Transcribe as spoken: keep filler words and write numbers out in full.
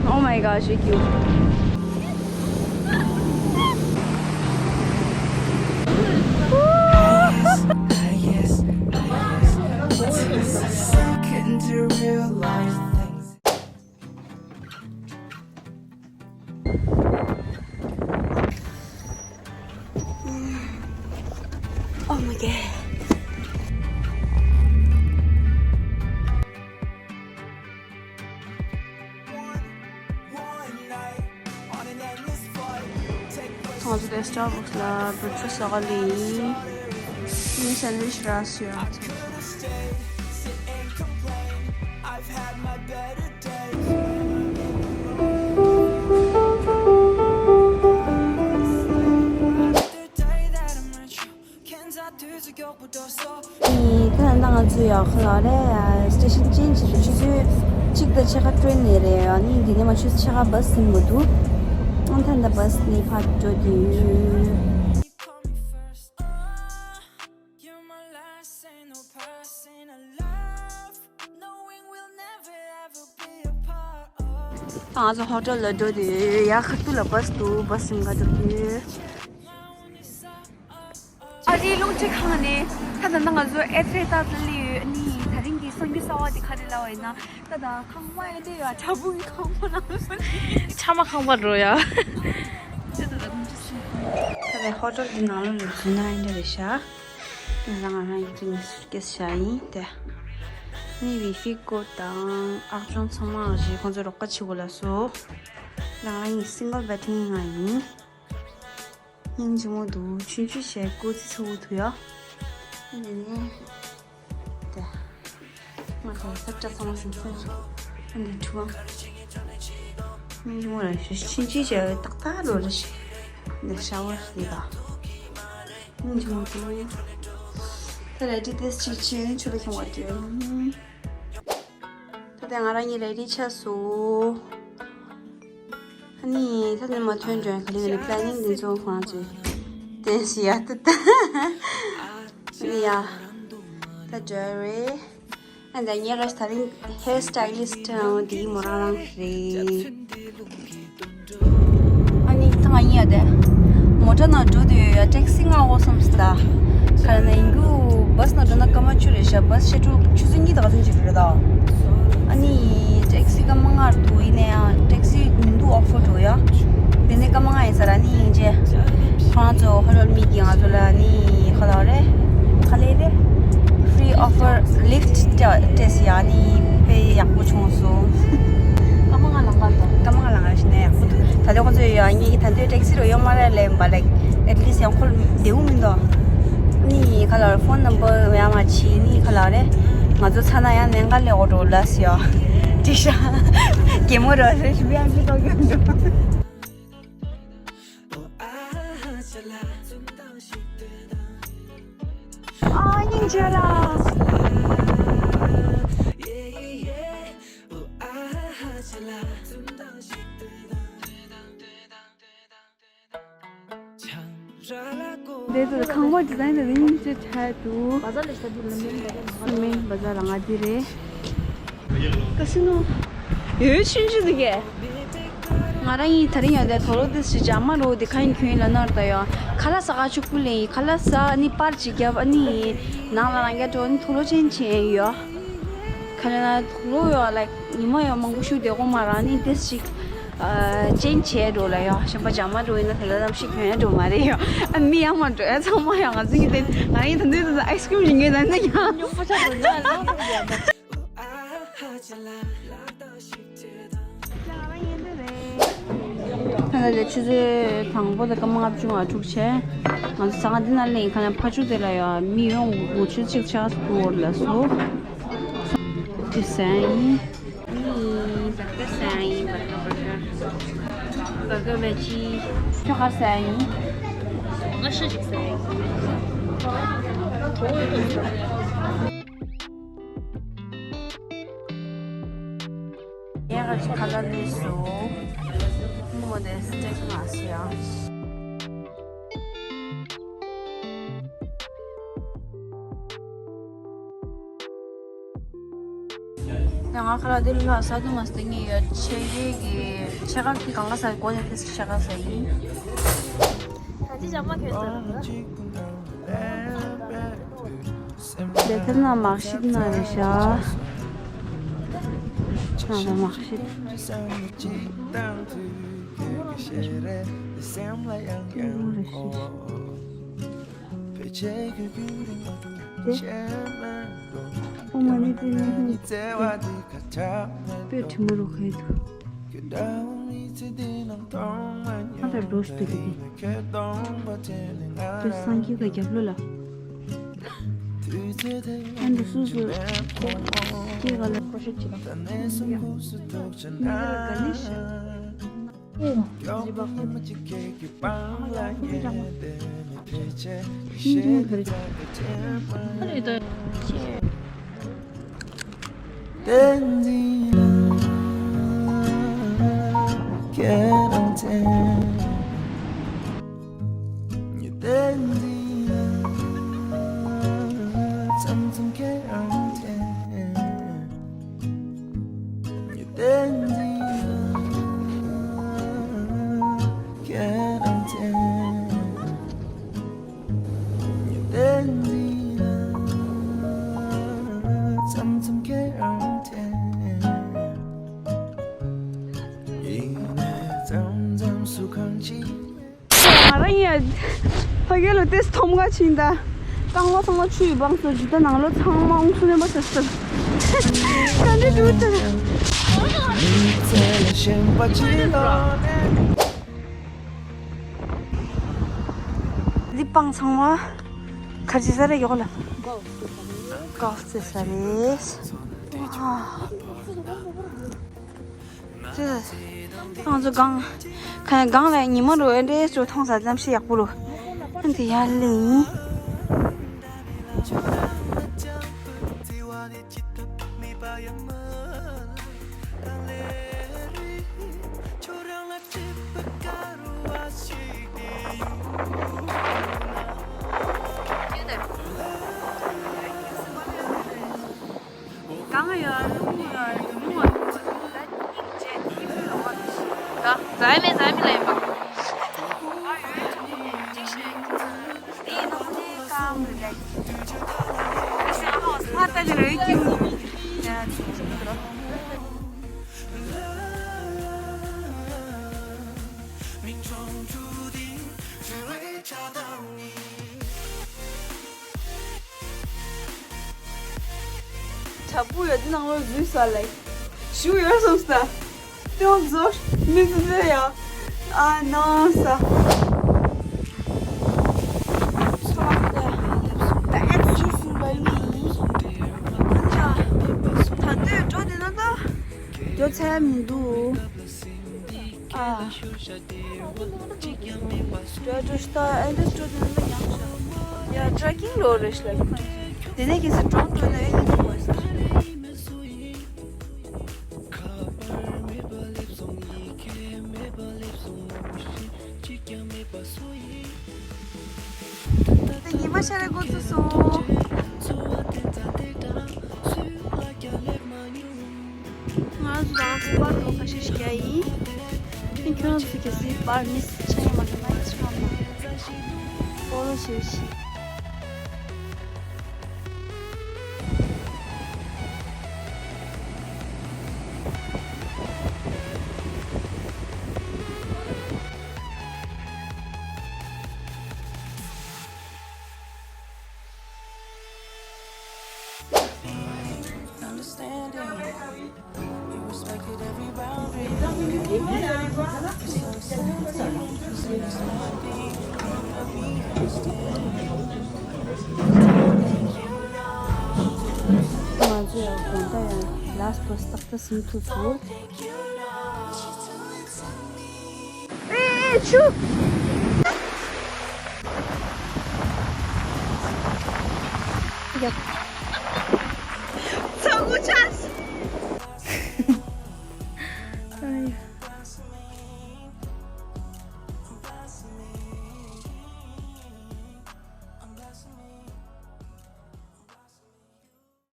Oh my gosh, so cute. Oh my god. ང་ཚོ་དེ་Starbucks་ལ་breakfast་ཟ་ག་སླེབས་ཡིན། ངས་sandwich་རག་སོང་། ཨི། ད་ལྟ་ང་ཚོ་ཡར་ཁ་ལ་རེད། སི་ཊེ་ཤན་ཅེན་ཇི་བྱེད་དུས་ཆུ་ཚོད་གཅིག་དང་ཕྱེད་ཀ་ཊེན་ནས་རེད། ཨ་ནི་འདི་ནས་མར་ཆུ་ཚོད་ཕྱེད་ཀ་བྷ་སི་ཟིན་དགོས་འདུག་ཨང་། ད་ལྟ་བྷ་སི་ནས་ཕར་འགྲོ་དུས། ང་ཚོ་ཧོ་ཊེལ་ལ་འགྲོ་དུས་ཡར་ཁ་ཐུག་ལ་བྷ་སི་འདུག་བྷ་སི་ཟིན་ག་འགྲོ་དུས། ཨ་རིའི་རླུང་འཕྲིན་ཁང་ནས་ད་ལྟ་ང་ཚོ་ཨེ་ཐི་རེ་ཏཱ་ལ་སླེབས་ཡོད། ཨ་ནི་དེ་རིང་གི་གསར་འགྱུར་གསར་པ་དེ་ག་རེ་ལབ་པ་ཡིན་ན། ད་ལྟ་ཁང་པ་ཨེ་འདྲ་ཡོད། བྲག་ཕུག་གི་ཁང་པ་ནང་ལ་སོང་། ཕྲ་མ་ཁང་པ་འགྲོ་ཡ། ད་ལྟ་ཧོ་ཊེལ་འདི་ནང་ལོགས་ལ་འཛུལ་ན་ཨེ་འདྲ་རེད་ཤག་ང་རང་ང་རང་ཡིག་ཚང་གི་སུཊ་ཀེ་སི་བཞག་ཡིན་ཏེ། ནི་ཝའི་ཕའི་ཀོཌ་དང་ཨག་ཅོན་ཚང་མ་ཞིག་ཁོང་ཚོ་རོགས་པ་བྱེད་དགོས་ལབ་སོང་། ང་རང་ཡིན་སིང་གལ་བེ་ཌི་རུམ་ནང་ཡིན། སྙིང་རྗེ་མོ་འདུག་ཆུང་ཆུང་བྱས་ཀོ་ཙི་ཚ་བོ་འདུག་ཡ། ཨ་ནི་ནི། ཏེ། ང་ཁ་ལ་སླེབས་དྲ་ཚང་མ་སིང་སིང་། ཨ་ནི་ཁྲུ་བ། སྙིང་རྗེ་མོ་ར་ཞིག་ཆུང་ཆུང་བྱས་ཏག་ཏག་ལོ་ར་ཞིག་ནི་ཤ་ཝར་ཞིག་ད། སྙིང་རྗེ་མོ་འདུག་ད་རེ་ཌི་ཏེས་ཅིག་ཆེན་ཆུ་ལ་ཁྱོང་བར་གྱིས། ད་ལྟ་ང་རང་གཉིས་རེ་ཌི་ཆགས་སོང་། ཨ་ནི་ད་ནི་མ་ཐོན་འགྲོ་ཡང་ག་ལེ་ག་ལེ་པི་ལེ་ནིང་འདི་ཚོ་ཁོང་ཚོས་བསྟན་ཤི་ཡ་ད་ད། ཨ་ནི་ཡ། ད་འགྲོ་རེད། ཨ་ད་ངའི་རེ་ད་རིང་ཧེར་སི་ཊའི་ལི་སི་ཊི་འདི་མོ་རང་རང་རེད། ཨ་ནི་ད་ང་གཉིས་ཡ་དེ། མོ་ཊ་ནང་འགྲོ་དུས་ཡ་ཊེག་སི་མངགས་དགོས་བསམ་སོང་ད། ག་རེ་ན་ཡིན་རྒྱུ་བྷ་སི་ནང་འགྲོ་ན་སྐར་མ་བཅུ་རེད་ཤག་བྷ་སི་ཆེ་དྲུག་ཆུ་ཚོད་གཉིས་དང་ཚུན་ཆད་རེད་ད། ཨ་ནི་ཊེག་སི་སྐར་མ་ལྔ་རེད་འདུག་ཡིན་ན་ཡང་ཊེག་སི་མི་འདུག་ཨོ་ཕར་འགྲོ་ཡ། དེ་ནས་སྐར་མ་ལྔ་ཡིན་ས་ར་ཨ་ནི་ཡིན་རྗེས། ཁོང་ཚོ་ཧོ་ཊེལ་མི་གིས་ང་ཚོ་ལ་ནི་ག་ལབ་རེད། ག་ལབ་རེད། Free offer lift སྤྲད་སྤྲད་ཟེར་ཡ་ནི་དཔེ་ཡག་པོ་བྱུང་སོང་། སྐར་མ་ལྔ་ལང་ག་འདུག་སྐར་མ་ལྔ་ལང་ག་ཞིག་ནས་ཡག་པོ་འདུག་ད་ལྟ་ཁོང་ཚོ་ཡ་ངེད་ཀྱི་ད་ལྟའི་ཊེག་སི་རུ་ཡོད་མ་རེད་ལབ་པ་ལ་at least ཡང་ཁོ་བདེ་པོ་མི་འདུག་ནི་ག་ལབ་རེད། ཕོན་ནམ་བར་ཡང་མ་བྱས་ནི་ག་ལབ་རེད། ང་ཚོ་ཚ་ན་ཡང་ནན་ག་ལས་འོ་འགྲོ་ལ་ཟེར་ཡ། འགྲིག་ཤག་གད་མོ་ར་རེ་ཞིག་ཡང་ཅི་ཏོག་ཡོད་འདུག་ཨ་སྙིང་རྗེ་ལ། འདི་ཚོ་ཁང་པ་ཌི་ཛའིན་དེ་སྙིང་རྗེ་ཆགས་འདུག་བ་ཛར་ལས་ཤ་འདུག་ལམ་ལམ་མེ་བ་ཛར་ལ་ང་འདི་རེད། ཀ་སི་ནོ། ཡོད་ཆུང་ཆུང་འདུག་གས། ང་རང་ཡིན་ད་རིང་ཡོད་དེ་དོ་རོ་དེ་སི་ཇ་མ་རོ་དེ་ཁ་ཡིན་ཁྱོད་ཡིན་ལ་ནར་ད་ཡོད། ཁ་ལག་ཟ་ག་ཕྱུག་པོ་ལེན་ཡིན། ཁ་ལག་ཟ་ནི་པར་ཅིག་རྒྱབ་ཨ་ནི་ནང་ལ་རང་རྒྱ་འགྲོ་ནི་དོ་རོ་ཅན་ཆེན་ཡོད། ཁ་ལག་ན་དོ་རོ་ཡོད་ལ་ཉི་མ་ཡོད་མང་པོ་ཤུགས་དེ་གོ་མ་རང་ནི་དེ་སི་ཅིག་ཅན་བྱས་འགྲོ་ལ་ཡོད། གཞན་པ་ཇ་མ་འགྲོ་ཡིན་ན་ད་ལྟ་གནམ་གཤིས་གྱོན་ཡ་འགྲོ་མ་རེད་ཡོད། ཨ་མི་ཡང་མ་འགྲོ་ཡ་ཚང་མ་ཡང་ང་ཚོ་གི་དེ་ང་ཡིན་ད་འདོད་ད་ཨའི་སི་ཀྲིམ་ཞིག་ངས་ད་ནི་ཡང་ཉོ་པོ་ཆགས་འགྲོ་ཡ་ལ། ད་ལྟ་ཆུ་ཚོད་དང་པོ་དང་སྐར་མ་ལྔ་བཅུ་ང་དྲུག་བྱས། ང་ཚོ་ཟ་ཁང་འདི་ན་སླེབས་ཡིན། ཁ་ལག་ཕ་ཆུ་དེ་ལ་ཡོད་མི་ཡོང་དགུ་ཆུ་ཚོད་གཅིག་ཆགས་སུ་འོར་ལ་སོ། དེ་ཟ་ཡིན། ནི་བར་ཀ་ཟ་ཡིན། བར་ཀ་བར་ཀ། བར་ཀ་བེ་ཅི། ཁྱོད་ག་ཟ་ཡིན། ང་ཤ་ཅིག་ཟ་ཡིན། ངས་ཁ་ཅིག་ཁ་ལག་ལས་སོ། མོ་དེ་སི་ཊེག་མ་སི་ཡ། ཡང་ ང་ཁ་ལག་འདི་ལ་ཟ་དུ་མ་སྟེ་ངས་ཡ་ཆེ་གེ་གི་ཆེ་ཁག་གི་གང་ལ་ཟ་གོ་ཡ་དེ་ཆེ་ཁག་ཟ་ཡིན། ད་ཅི་ཅང་མ་ཁྱོད་ལྟར་ལས་དེ་ན་མག་ཤིད་ན་རེ་ཤ། ན་ལ་མག་ཤིད། ཨོ་མ་ནི་ཏི་ནི་ཧི་ཏེ། ཨོ་མ་ནི་ཏི་ནི་ཧི་ཏེ། པོད་ཁྲི་མོ་རུ་ཁའི་དུ། ཨ་ད་འགྲོ་སྟེ་གི་ཏེ། ཏེ་སངས་རྒྱས་ཀྱི་རྒྱབ་ལོ་ལ། ཨ་འདི་སུ་སུ་སྐྱེ་ག་ལ་ཁོ་ཤེས་ཅི་ལ། ནི་ག་ལི་ཤ། ང་རང་ཡ་ཕ་གི་ལ་ཏེ་སྟོང་ག་ཕྱིན་ད། རྐང་པ་ཚང་མ་ཆུ་ཡིས་སྦངས་སོང་། ཇི་ལྟར་ནང་ལོགས་ཚང་མ་འོང་སུ་ནས་མ་ཟེར་ཟེར། ག་འདྲ་འདུག་ད། འདི་སྤང་ཚང་མ་གར་ཅི་ས་རེད་ཡོག་ལ། གོལ་ཙེ་ས་རེད། ང་ཚོ་སྒང་ཁ་སྒང་ལ་ཉི་མ་རུ་ཨེ་འདྲས་ཅོ་མཐོང་ས་ཙམ་ཞིག་ཡག་པོ་རུ། ཨ་འདི་ཡར་ལེ་ཡིན། གང་ཡོད་རུང་ཡོད་རུང་བ་རུང་བ་རུང་བ་རུང་བ་རུང་བ། ཛའི་མེ་ཛའི་མེ་ལ་ཡིན་པ། ཨ་ཡོད་ཅོག་ཅིག་ཤེས། དེའི་ནང་ནས་ཀམ་རེ་ལ་ཡིན། ཨ་ཤ་ཨ་ཧོ་ས་ཏ་ལི་རེ་ཀིམ་ནི་ཡ་ཅིག་ཅིག་རོ། དྲ་འབུ་ཡོད་དེ་ནང་ལོགས་འཛུལ་ས་ལ་ཞུ་ཡོད་སོང་ས། ཏེའོ་ཛོ་མི་ཚེ་ཚེ་ཡ་ཨ་ནང་ས། ད་ཨེ་ཙི་ཞུ་སུ་བ་ཡིན། ད་ལྟོས་འགྲོ་དེ་ན་ད་འགྲོ་ཚར་མི་འདུག་ཨ། འགྲོ་འགྲོ་ཤ་ཨེ་འདྲ་འགྲོ་དེ་ན་ཡང་ཤ། ཡ་ཊྲེ་ཀིང་ལོ་རེ་ཤ་ལ། དེ་ནས་ཁྱེད་ཚོ་འགྲོ་འགྲོ་ན་ཨེ་འདྲ་དགོས་ཤ། ད་ཉི་མ་ཤར་རེ་འགོ་ཚུགས་སོང་། ང་རང་ཚོ་རང་ཚོ་པར་འགྲོ་ཁ་ཤས་ཤིག་རྒྱག་ཡིན། ཁྱོད་རང་ཚོ་གལ་སྲིད་པར་མིས་བྱས་མ་ཐུབ་ན་ཨིན་སི་ཊ་གྷ་རམ་ལ་ཕོ་ལོ་བྱེད་ཤིག་ང་ཚོ་ཡང་དགོང་དག་ཡང་ལཱསི་ཊི་བྷ་སི་ཏག་ཏག་ཟིན་ཐུབ་སོང་། ཨེ་ཨེ་ཆུ། ཡ།